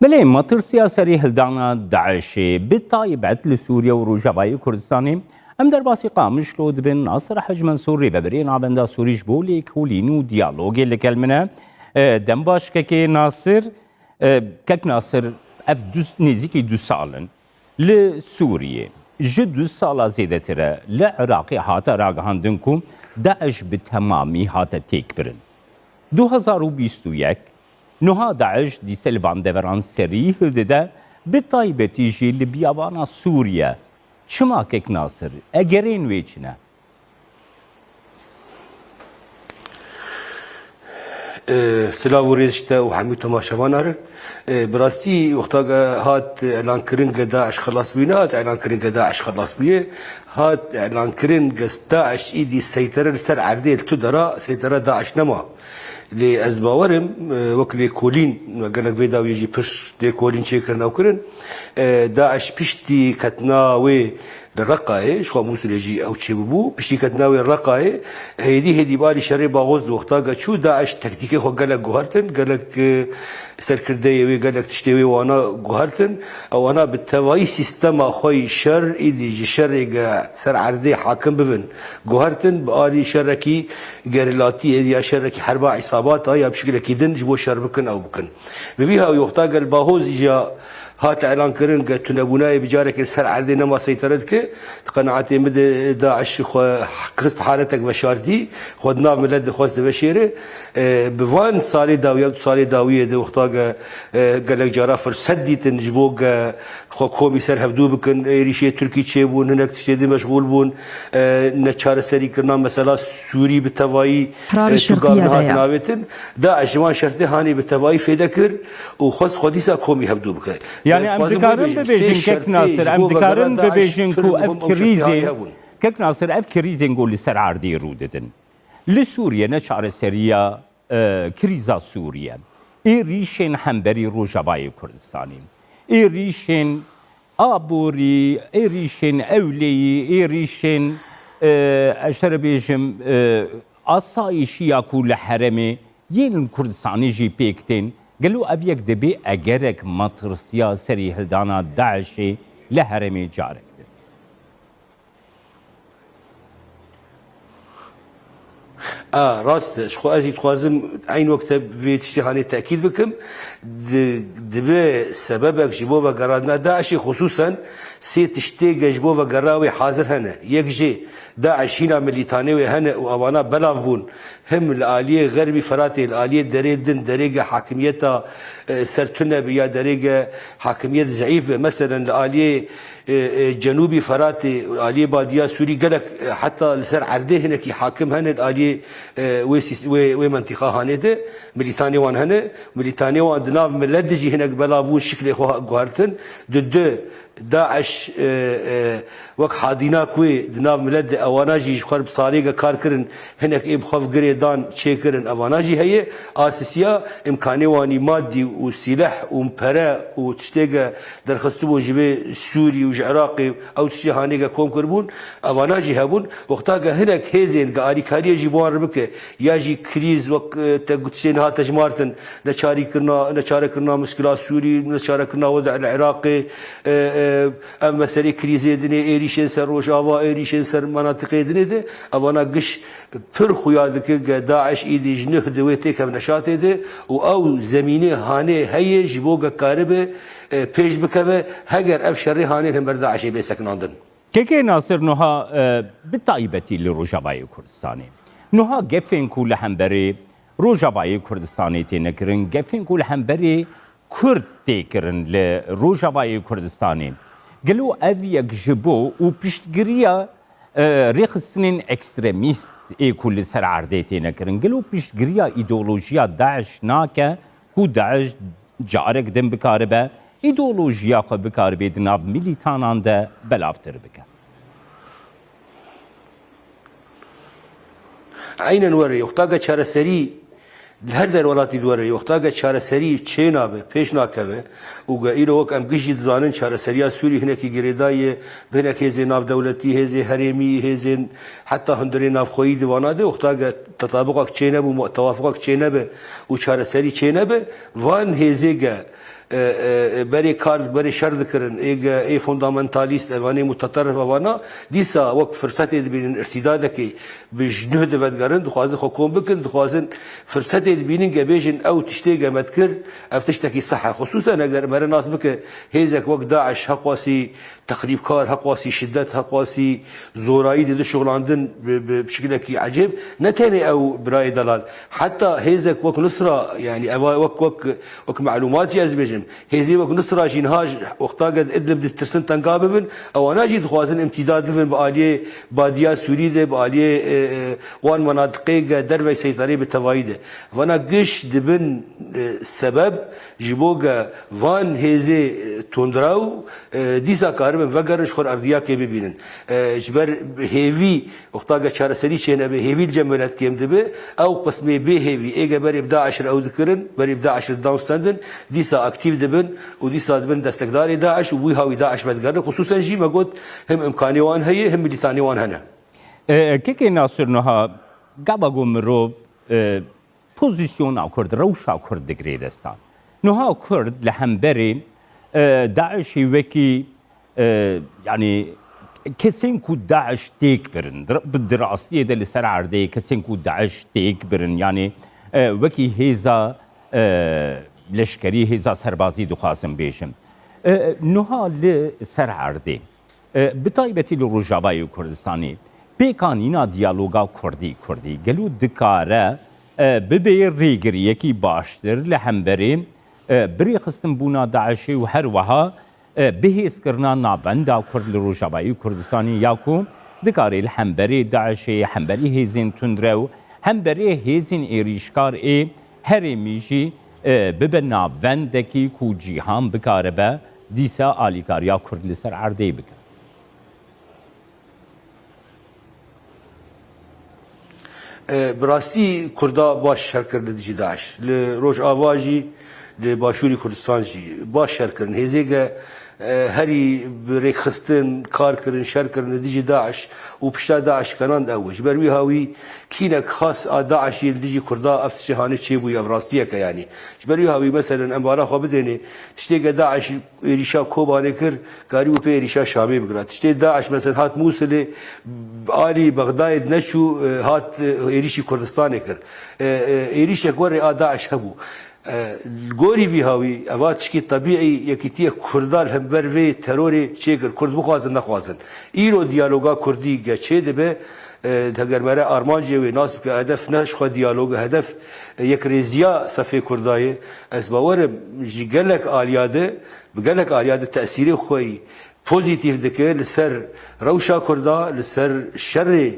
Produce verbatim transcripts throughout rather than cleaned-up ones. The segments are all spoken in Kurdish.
Belê, matirsiya serî hildana DAIŞê, bi taybet li Sûriye û Rojavayê Kurdistanê. Em derbasî Qamişlo dibin. Nasir Hec Mensûr, rêvebirê Navenda Sûrî ji bo lêkolîn û diyalogê li gel min e. E, dem baş kekê Nasir. E, kek Nasir, ev du, nêzîkî du sal in. Li Sûriyê ji du sala zêdetir e li Iraqê hate ragihandin ku DAIŞ bi temamî hate têkbirin. Du hezar û bîst û yek, niha DAIŞ dîse li van deveran serî hildide, bi taybetî jî li biyabana Sûriye. Çima kek Nasir? Egerên wê çi ne? Ee, silav û rêz ji te û hemû temaşevana re. Ee, bi rastî wexta ge hat elankirin ge DAIŞ xelas bûye, nehat elankirin ge DAIŞ xelas bûye. Hat elankirin ge DAIŞ îdî seytere li ser erdê li tu dera, seytera DAIŞ nema. Lê ez bawer im, e, wek lêkolîn, gelek vê dawiyê jî pir lêkolîn çêkirin ew kirin. E, DAIŞ piştî ketina wê li Reqayê, ji xwe Mûsilê jî ew çêbûbû, piştî ketina wê Reqayê, hêdî hêdî bi alî şerê Baxoz di wexta ge çû, DAIŞ tektîkê xwe gelek guhertin, gelek, e, serkirdeyê wê, gelek tiştê wê wana guhertin. Ewana bi tevayî sîstema xwe yî şer, îdî ji şerê ge ser erdê hakim bibin, guhertin, bi alî şerekî gerîlatiyê ya şerekî herba îsabata ya bi şekilekî din ji bo şer bikin ew bikin. Bi vî hawî wexta gel Bahozî jî hat elankirin ke tunebûnayê bi carekê li ser erdê nema seytere dike, di qenaetê min de DAIŞ xwe xist haletek veşartî, xwe di nav milet de xwest diveşêre. E, bi van salê dawî ya du salê dawiyê de wexta ke, e, gelek cara firset dîtin ji bo ke xwe komî ser hevdû bikin, êrîşê Tirkî çêbûn, hinek tiştê din meşxûl bûn, e, neçareserî kirina mesela Sûrî bi tevayî, Qirara e, tu şerqiya gav de nehatin ya. Avêtin. DAIŞ ji van şertê hanê bi tevayî fêde kir û xwest xwe dîsa komî hevdû bike. Yani Ez em dixwazim dikarin wê bêjim, sê bibêjin, kek şertê Nasir, ji em bo dikarin vegera DAIŞ bibêjin pir ku ev muhim, muhim şertê hanê krîzên, hebûn. Kek Nasir, ev krîzên ku li ser erdê rû didin. Li Sûriye neçareseriya, e, krîza Sûriye. Êrîşên hemberî Rojavayê Kurdistanê. Êrîşên aborî, êrîşên ewleyî, êrîşên, e, ez şere bêjim, e, asayîşî ya ku li herêmê yên Kurdistanê jî pêk tên. Gelo ev yek dibê egerek matirsiya serî hildana DAIŞê li herêmê carek din? A, rast e. Ji xwe ez jî dixwazim eyn wek te vê tiştê hanê tekîd bikim. Di, dibe sebebek ji bo vegerandina DAIŞê xisûsen sê tiştê ge ji bo vegera wê hazir hene. Yek jê DAIŞ hîna milîtanê wê hene û ewana belav bûn. Him li aliyê Xerbî Feratê, li aliyê derê din, derê ge hakimiyeta, e, ser tune bi ya derê ge hakimiyet zeîf be. Meselen li aliyê e, e, Cenûbî Feratê, aliyê Badiya Sûrî gelek, e, heta li ser erdê hinekî hakim hene, aliyê, e, wê sîs-, wê, wê mentîqa hanê de, milîtanê wan hene. Milîtanê wan di nav milet de jî hinek bela bûn, şiklê xwe guhertin. Di du, DAIŞ, e, e, wek hadîna ku wê di nav milet de ewana jî ji xwe bi salê ge kar kirin, hinek ê bi xwe girê dan çêkirin, evana jî heye. A sisiya, îmkanê wanî madî û sîleh û pere û tiştê ge derxistibûn ji vê Sûrî û ji Iraqê, ew tiştê hanê ge kom kiribûn, evana jî hebûn. Wexta ge hinek hêzên ge alîkariyê jî bi wan re bike, ya jî krîz wek, e, te got tiştê niha te jimartin, neçarîkirina, neçarekirina muskila Sûrî, neçarekirina wede li Iraqê, e, e, ev meselê krîzê dinê, êrîşên ser Rojava, êrîşên ser menatiqê dinê de, evana giş pir xuya dike ge DAIŞ îdî ji nuh di wê têkevneşatê de û ew zemînê hanê heye ji bo ge karibe, e, pêş bikeve, heger ev şerê hanê li hember DAIŞê bê sekinandin. Kekê Nasir, nuha, e, bi taybetî li Rojavayê Kurdistanê, nuha gefên ku li hemberê Rojavayê Kurdistanê têne kirin, gefên ku li hemberê Kurd tê kirin li Rojavayê Kurdistanê. Gelo ev yek ji bo û piştgiriya, e, rêxistinên ekstremîst ê ku li ser erdê têne kirin, gelo piştgiriya îdeolojiya DAIŞ nake ku DAIŞ carek din bikaribe îdeolojiya xwe bikaribe di nav milîtanan de belavtir bike? Eynen were, yoxta ge çareserî Li her der welatî di were, wexta ge çareserî çênabe, pêş nakeve û ge îro wek em gişt jî dizanin çareseriya Sûrî hinekî girêdayî ye, bi hinek hêzê navdewletî, hêzê herêmî, hêzên heta hundirê navxweyî di vana de, wexta ge tetabiqek çênebû, mu-, tewafiqek çênebe û çareserî çênebe, van hêzê ge e, e, e, berê kar, berê şer dikirin, ê ge, ê fundamentalîst, evanê mutaterrif evana, dîsa wek firsetê dibînin, irtîdadekê bi ji nuh de vedigerin, dixwazin xwe kom bikin, dixwazin firsetê dibînin ge bêjin ew tiştê ge me dikir, ev tiştekî seh e. Xisûsen eger mere nas bike, hêzek wek DAIŞ heqwasî texrîbkar, heqwasî şiddet, heqwasî zorayî dide şixulandin bi, bi şikilekî ecêb. Ne tenê ew birayê delal, heta hêzek wek Nusra, yanî eva wek, wek, wek melûmatî ez bêjim, hêzê wek Nusra jî niha ji wexta ge di Idlib ditirsin tenga bibin, ewana jî dixwazin îmtîdad bibin bi aliyê Badiya Sûrî de, bi aliyê, e, e, wan menatiqê ge dervey seytarê bi tevayî de. Vana giş dibin, e, sebeb ji bo ge van hêzê, e, tundrew, e, dîsa karibin vegerin ji xwe erdiyakê bibînin. E, ji ber hêvî, wexta ge çareserî çênebe, hêvî li cem milet kêm dibe, ew qismê bê hêvî, ê ge berê bi DAIŞ re ew dikirin, berê bi DAIŞ re didan stendin, dîsa aktîf dibin û dîsa dibin destekdarê DAIŞ û wî hawî DAIŞ vedigerin. Xisûsen jî me got, him imkanê wan heye, him milîtanê wan hene. E, Kekê Nasir, niha gava ku mirov, e, pozîsyona Kurd, rewşa Kurd digirê destan. Niha Kurd li hemberê, e, DAIŞê wekî, e, yanî kesên ku DAIŞ têk birin, di, di rastiyê de li ser erdê kesên ku DAIŞ têk birin, yanî, e, wekî hêza, e, leşkerî, hêza serbazî dixwazim bêjim. E, niha li ser erdê, e, bi taybetî li Rojavayê Kurdistanê, pêkanîna diyaloga Kurdî-Kurdî gelo dikare, e, bibe rêgiriyekî baştir li hemberê, e, birêxistinbûna DAIŞê û her wiha, e, bihêzkirina navenda Kurd li Rojavayê Kurdistanê ya ku dikare li hemberê DAIŞê, hemberî hêzên tundrew, hemberê hêzên êrîşkar ê herêmî jî, e, bibe navendekî ku cîhan bikaribe dîsa alîkariya Kurd li ser erdê bike. E, bi rastî Kurda baş şer kirin li dijî DAIŞ. Li Rojava jî, li Başûrî Kurdistan jî baş şer kirin. Hêzê ge, e, herî bi rêkxistin kar kirin, şer kirin li dijî DAIŞ û pişta DAIŞ kenand ew. Ji ber wî hawî kînek xas a DAIŞ yê li dijî Kurda ev tiştê hanê çêbûye, ev rastiyek e yanî. Ji ber wî hawî meselen em bara xwe bidênê, tiştê ge DAIŞ êrîşa Kobanê kir, karî û pê êrîşa Şamê bikira. Tiştê DAIŞ, mesela, hat Mûsilê, alî Bexdayê dineçû, e, hat, e, êrîşî Kurdistanê kir. E, e, êrîşek werê a DAIŞ hebû. E, li gorî vî hawî, eva tişkî tebîî, yekîtiye Kurda li hember vê terorê çêkir. Kurd bixwazin nexwazin. Îro diyaloga Kurdî ge çê dibe, e, heger mere armancê wê nas bike, hedef ne ji xwe diyalog e, hedef, e, yekrêziya sefê Kurda ye. Ez bawer im ji gelek aliya de, bi gelek aliya de tesîrê xwe yî pozîtîf dike li ser rewşa Kurda, li ser şerê,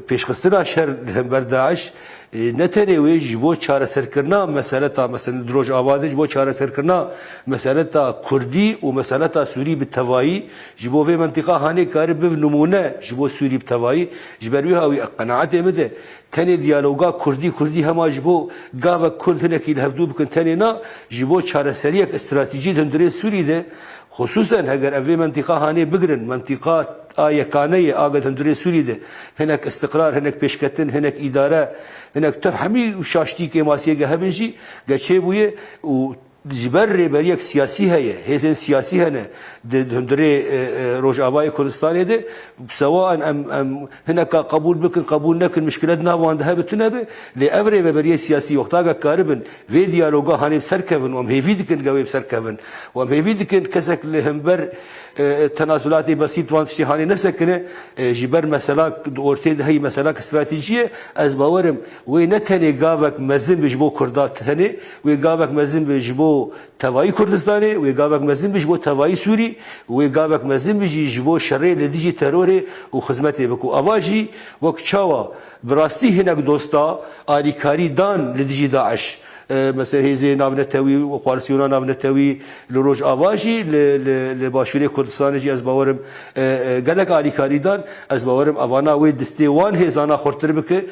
pêşxistina şer li hember DAIŞ, e, ne tenê wê ji bo çareserkirina meseleta, mesela di Rojava de ji bo çareserkirina meseleta Kurdî û meseleta Sûrî bi tevayî ji bo vê mentîqa hanê karibe bibe nimûne ji bo Sûrî bi tevayî. Ji ber wî hawî qenaetê min de tenê diyaloga Kurdî-Kurdî hema ji bo gavek Kurd hinekî li hevdû bikin tenê na, ji bo çareseriyek stratejî li hundirê Sûrî de, xisûsen heger em vê mentîqa hanê bigirin, mentîqa a yekane ye, a ge di hundirê Sûrî de hinek îstiqrar, hinek pêşketin, hinek îdare, hinek tev hemî şaştî kêmasiyê ge hebin jî ge çêbûye û ji ber rêberiyek siyasî heye, hêzên siyasî hene di hundirê, e, e, Rojavayê Kurdistanê de, sewa em, em, em hineka qebûl bikin, qebûl nekin, mişkilet nav wan de hebe tune be, lê ev rêveberiyê siyasî wexta ge karibin vê diyaloga hanê bi ser kevin û em hêvî dikin ge wê bi ser kevin û em hêvî dikin kesek li hember, e, tenazulatê besît van tiştê hanê nesekine, e, ji ber mesela di ortê de heyî meselak stratejî ye, ez bawer im wê ne tenê gavek mezin be ji bo Kurda tenê, wê gavek mezin be ji bo tevayî Kurdistanê, wê gavek mezin be ji bo tevayî Sûrî, wê gavek mezin be jî ji bo şerê li dijî terorê û xizmetê bike. Û ava jî wek çawa bi rastî hinek dosta alîkarî dan li dijî DAIŞ, e, mesela hêzê navnetewî û koalîsyona navnetewî li Rojava jî, li, li, li Başûrê Kurdistanê jî ez bawerim, e, e, gelek alîkarî dan. Ez bawerim evana wê distê wan hêzana xurtir bike.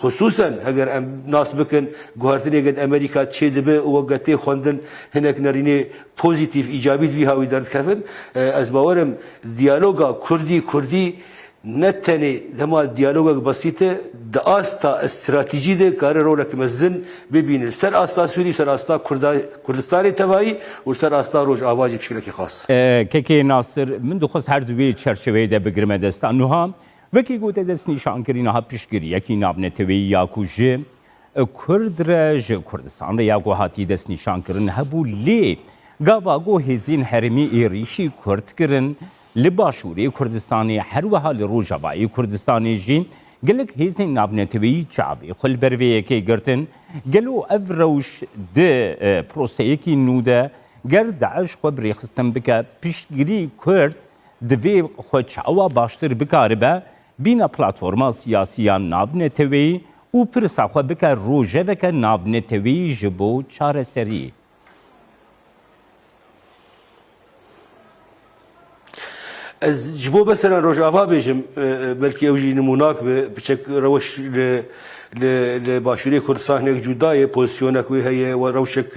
Xisûsen heger em nas bikin guhertinê get Amerîka çê dibe û weke tê xwendin hinek nerînê pozîtîf, îcabî di vî hawî derdikevin. E, ez bawerim diyaloga Kurdî, Kurdî ne tenê dema diyalogek besît e, di asta stratejî de kare rolek mezin bibîne. Li ser asta Sûrî, ser asta Kurda-, Kurdistanê tevayî û ser asta Rojava jî bi şekilekî xas. E, Kekê Nasir, min dixwest her di wê çerçeveyê de bigirime desta. Nuha, wekî ku te destnîşan kirî, niha piştgiriyekî navneteweyî ya ku ji Kurd re, ji Kurdistan re ya ku hatî destnîşankirin hebû, lê gava ku hêzên herêmî êrîşî Kurd kirin, li Başûrê Kurdistanê, her wiha li Rojavayê Kurdistanê jî gelek hêzên navneteweyî çavê xwe li ber vê yekê girtin. Gelo ev rewş di, e, proseyekî nû de ger DAIŞ xwe bi rêxistin bike, piştgirî Kurd divê xwe çawa baştir bikaribe bîna platforma siyasî ya navneteweyî û pirsa xwe bike rojeveke navneteweyî ji bo çareseriyê. Ez ji bo mesela Rojava bêjim, e, e, belkî ew jî nimûnak be, piçek rewş li, li, li Başûrê Kurdistan hinek cuda ye, pozîsyonek wê heye, we rewşek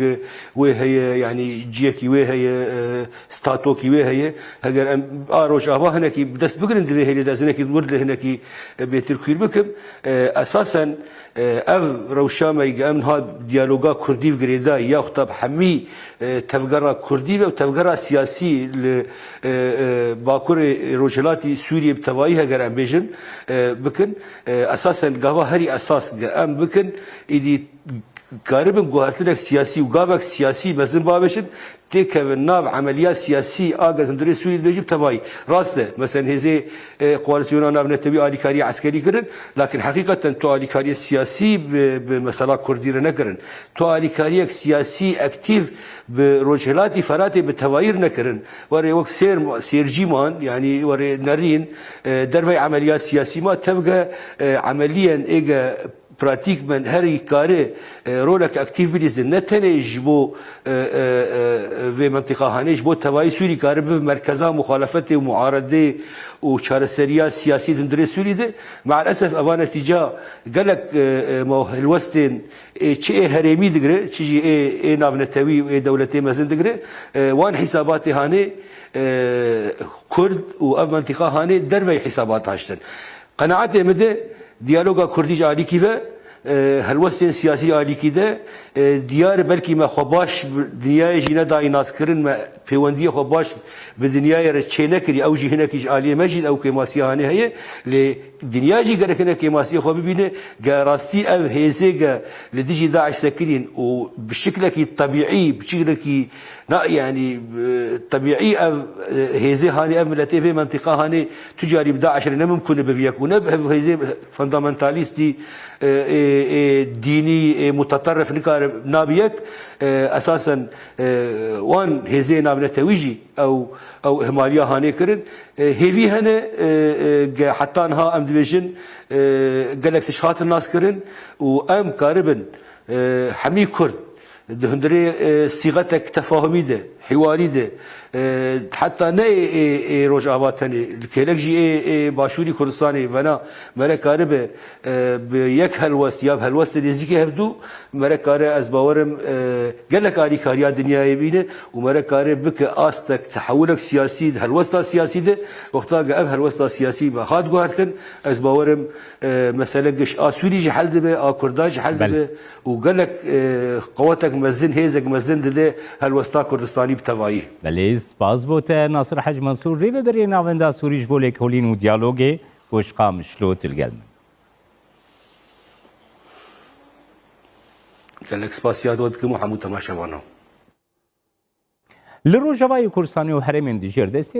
wê heye, yanî ciyekî wê heye, e, statokî wê heye. Heger em a Rojava hinekî bi dest bigirin di vê hêlê de, ez hinekî wir li hinekî, e, bêtir kûr bikim. E, esasen, e, ev rewşa me ge em niha diyaloga Kurdî bi girêdayî, yaxuta bi hemî, e, tevgera Kurdî ve û tevgera siyasî li, e, e, Bakurê Rojhilatî Sûriyê bi tevayî heger em bêjin, e, bikin. E, esasen gava herî esas ge em bikin, îdî karibin guhertinek siyasî û gavek siyasî mezin bavêjin, têkevin nav emeliya siyasî a gel hundirê Sûrî dibêjin bi tevayî. Rast e, mesela hêzê, e, koalîsyona navnetewî alîkariya eskerî kirin, lakin heqîqeten tu alîkariya siyasî bi, bi mesela Kurdî re nekirin. Tu alîkariyek siyasî aktîf bi Rojhilatî Feratê bi tevayî re nekirin. Werê wek sêr, sêrcî man, yanî werê nerîn, e, dervey emeliya siyasî ma tevge, e, emeliyen êge pratîk me herî kare, e, rolek aktîf bilîzin. Ne tenê ji bo, e, e, e, vê mentiqa hanê, ji bo tevayî Sûrî kare bibe merkeza muxalefetê û muaredê û çareseriya siyasî di hundirê Sûrî de. Meelesef eva netîca gelek, e, e, ma helwestên, e, çi ê herêmî digire, çi jî ê, ê navnetewî û ê dewletê mezin digire, e, wan hîsabatê hanê, e, Kurd û ev mentiqa hanê dervey hîsabat haştin. Qenaetê min de diyaloga Kurdî ji alîkî ve, e, helwestên siyasî alîkî de, e, diyar e, belkî me xwe baş bi dinyayê jî nedayî naskirin, me pêwendiyê xwe baş bi dinyayê re çênekirî, ew jî hinekî ji aliyê me jî ew kêmasiya hanê heye, lê dinya jî gerek hinek kêmasiyê xwe bibîne, ge rastî ev hêzê ge li dijî DAIŞ sekirîn û bi şiklekî tebîî, bi şiklekî Na, yanî, e, tebîî ev, e, hêzê hanê, ev miletê vê mentiqa hanê tu carî bi DAIŞ re ne mimkûn e biviyek û ne bi hev hêzê fundamentalîstî, e, e, e, dînî, e, muteterrif nikare nabiyek. E, esasen, e, wan hêzê navnetewî jî ew, ew ihmaliya hanê kirin. E, hêvî hene, e, e, ge heta niha em dibêjin, e, gelek tişt hatin naskirin û em karibin, e, hemî Kurd di hundirê, e, sîxetek tefahumî de, hiwarî de, e, heta ne ê, ê, ê Rojava tenê, li kêlek jî ê, ê Başûrî Kurdistanê vena mere karibe, e, bi yek helwest ya bi helwestê nêzîkê hevdû mere kare, ez bawerim, e, gelek alîkariya dinyayê bîne û mere kare bike astek tehewulek siyasî di helwesta siyasî de, wexta ge ev helwesta siyasî me hat guhertin, ez bawerim, e, mesele giş a Sûrî jî hel dibe, a Kurda jî hel Belê. dibe. û gelek, e, qewetek mezin, hêzek mezin dide helwesta Kurdistanî bi tevayî. Belê, spas bo te, Nasir Hec Mansûr, rêveberê Navenda Sûrî ji bo lêkolîn û diyalogê, Goşqa Mişlo, tu li gel min. Gelek spasiya te dikim û hemû temaşevana. Li Rojavayê Kurdistanê û herêmên dijêr destê